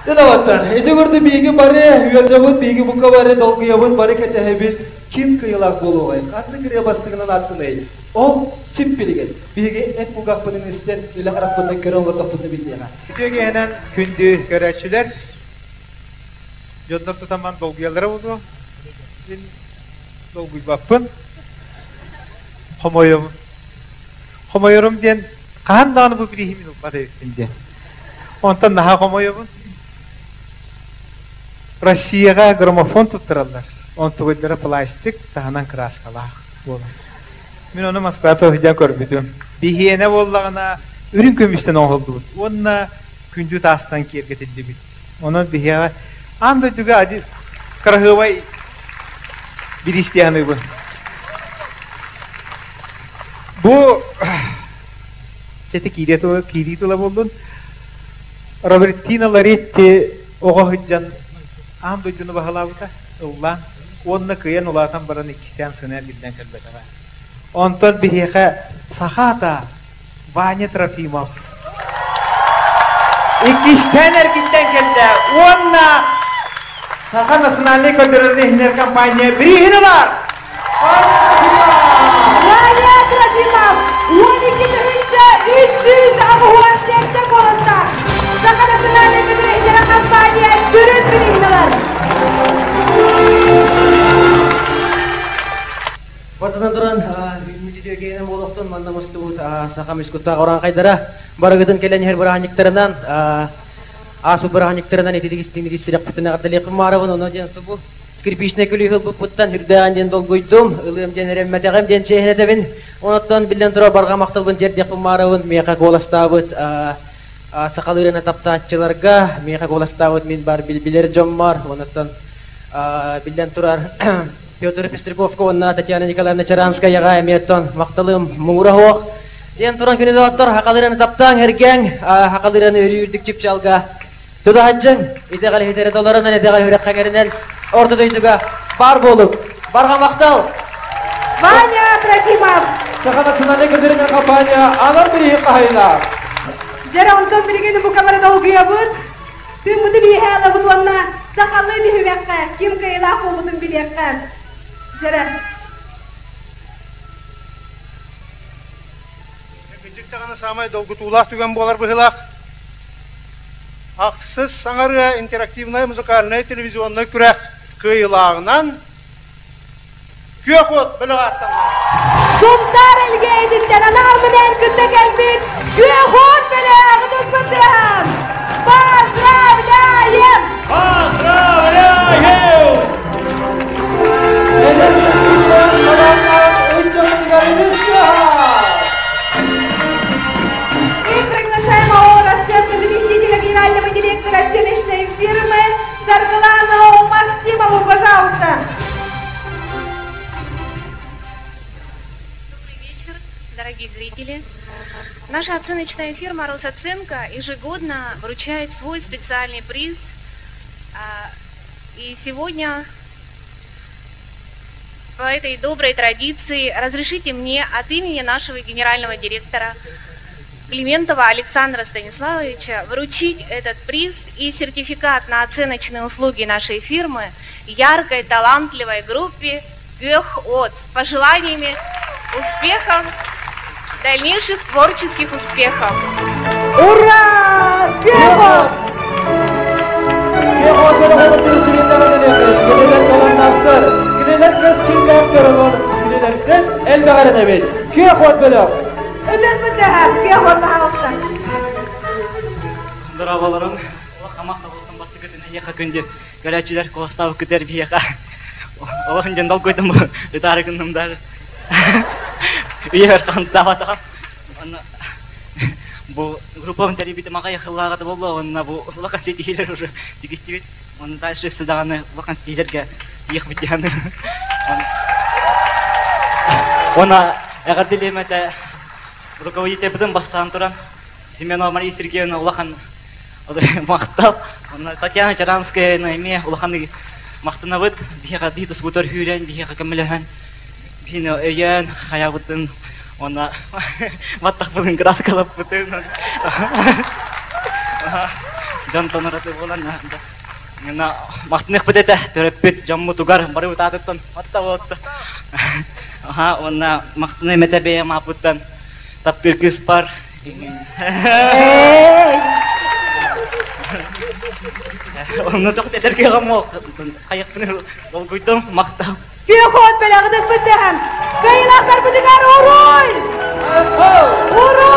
Доҕоттор, ити курдук биһиги бары ыалдьабыт, биһиги бука бары долгуйабыт, бары кэтэһэбит. Ким кыайыылаах буолуоҕай, ханнык ырыа бастыҥынан ааттаный? Ол сип билигин. Биһиги эт кулгаахпытын истэн, илэ харахпытынан көрө олордохпутуна биллиэҕэ. Үтүө киэһэнэн күндү көрөөччүлэр, дьоннор тутаман долгуйаллара буолуо. Мин долгуйбаппын. Хомойобун. Хомойорум диэн хаһан даҕаны бу бирииһи мин ылбат эбиппин диэн. Онтон наһаа хомойобун. Россияҕа граммофон туттараллар. Онтугайдара пластик, таһынан кырааскалаах буолар. Мин ону Москваҕа сылдьан көрбүтүм. Биһиэнэ буоллаҕына үрүҥ көмүстэн оҥоһуллубут уонна күндү таастан киэргэтиллибит. Онон биһиэхэ аан дойдуга ади кыраһыабай бириистии саныыбын. Бу чэти киирии тыла, киирии тыла буоллун. Робертино Лоретти оҕо сылдьан аан дойдуну баһылаабыта, ыллаан уонна кыайан улаатан баран иккистээн сыана эргиллэн кэлбэтэҕэ. Онтон биһиэхэ саха ата Ваня Трофимов иккистээн эргиллэн кэллэ уонна Саха национальнай көрдөрөр иһинэр компания бирииһин ылар! Ваня Трофимов 12 387 куоластаах Саха национальнай көрдөрөр компания сүрүн бирииһин ылар! Бастатан туран, үүммүт үтүөкэйинэн буолуохтун манна мустубут саха мускуттаах урааҥхайдара барыгытын кэлэн иһэр бырааһынньыктарынан, ааспыт бырааһынньыктарынан ититик истиҥник ис сүрэхпиттэн эҕэрдэлиэхпин баарабын. Ону диэн бу скрипичнай күлүүһү ылбыппыттан үрдээҕин диэн долгуйдум, ылыам диэн эрэммэтэҕим диэн чиэһин этэбин. Онуттан биллэн турар барҕа махталбын тиэрдиэхпин баарабын. Миэхэ куоластаабыт сахалыы таптааччыларга, миэхэ куоластаабыт мин бар билбилэр дьоммор, онуттан биллэн турар Петр Пестряковка уонна Татьяна Николаевна Чаранскаяҕа эмиэ оттон махталым муҥура суох. Диэн туран күнү доҕоттор, хахалыраны таптааҥ, эргээҥ, хахалыраны өрүү үрдүк чыпчаалга тутаһаччыҥ, итэҕэл иһитэрэ толоронан, итэҕэл үрэххэ кэринэн орто дойдуга баар буолуҥ. Барҕа махтал! Ваня Трофимов! Саха национальнай көрдөрүнэр компания анал бирииһи хаһайына. Дьэрэ онтон билигин бу камера долгуйабыт. Тыыммытын үөһэ ылабыт уонна сахалыы түһүмэххэ ким кыайыылаах буолбутун билиэххэ. Дьэрэ. Кырдьык даҕаны саамай долгутуулаах түгэн буолар быһыылаах. Ахсыс саҥарыа интерактивнай музыкальнай телевизионнай күрэх кыайыылааҕынан Күөх уот бөлөх ааттанна. Сунтаар Элгээйититтэн анал минээн кытта кэлбит Күөх уот бөлөҕү туппутуһан Поздравляем! Поздравляем! Эдэр кэскиллээх талааннаах ыччатыгар И приглашаем АО «Рассвет» заместителя генерального директора оценочной фирмы Саргылану Максимову, пожалуйста. Добрый вечер, дорогие зрители. Наша оценочная фирма «Росоценка» ежегодно вручает свой специальный приз. И сегодня по этой доброй традиции разрешите мне от имени нашего генерального директора Климентова Александра Станиславовича вручить этот приз и сертификат на оценочные услуги нашей фирмы яркой, талантливой группе «Гех От» с пожеланиями успехов, дальнейших творческих успехов. Ура! Күөх Күөх бөлөх Кинилэр таланнаахтар, кинилэр кэскиллээхтэр онон кинилэртэн элбэх эрэнэбит. Күөх уот бөлөх! Өтөс бытыһа, күөх уот, пожалуйста. Дорооболоруҥ. Олох махталыттан бастакытын эһиэхэ күндү көрөөччүлэр куоластаабыккытыгар биһиэхэ олох дьон долгуйдум ытаары гынным даже. Үйэбэр хантаабатаҕым. Онно бу группабын тэрийбитим аҕай ахыллааҕа буолла уонна бу улахан ситиһиилэр уже тигистибит. Онно дальше өссө даҕаны улахан ситиһиилэргэ тиийиэхпит диэн. Уонна эҕэрдэлиэм этэ руководительбытын бастаан туран Семенова Мария Сергеевна улахан махтал. Онно Татьяна Чаранская эмиэ улахан махтанабыт. Биһиэхэ биһи тусбутар үүрэн, биһиэхэ көмөлөһөн, биһини өйөөн, хайабытын уонна баттахпытын краскалаппытын. Дьонтон ураты буолан махтаныахпыт этэ төрөппүт дьоммутугар барыбыт аатыттан отта буолта. Аха уонна махтаныам этэ бэйэм ааппыттан таптыыр кыыспар. Онно тох этэр кыаҕым хайахпын долгуйдум махтал. Күөх от бэлэҕи таспыттаһан, кыайыылаахтарбытыгар уруй! Уруй!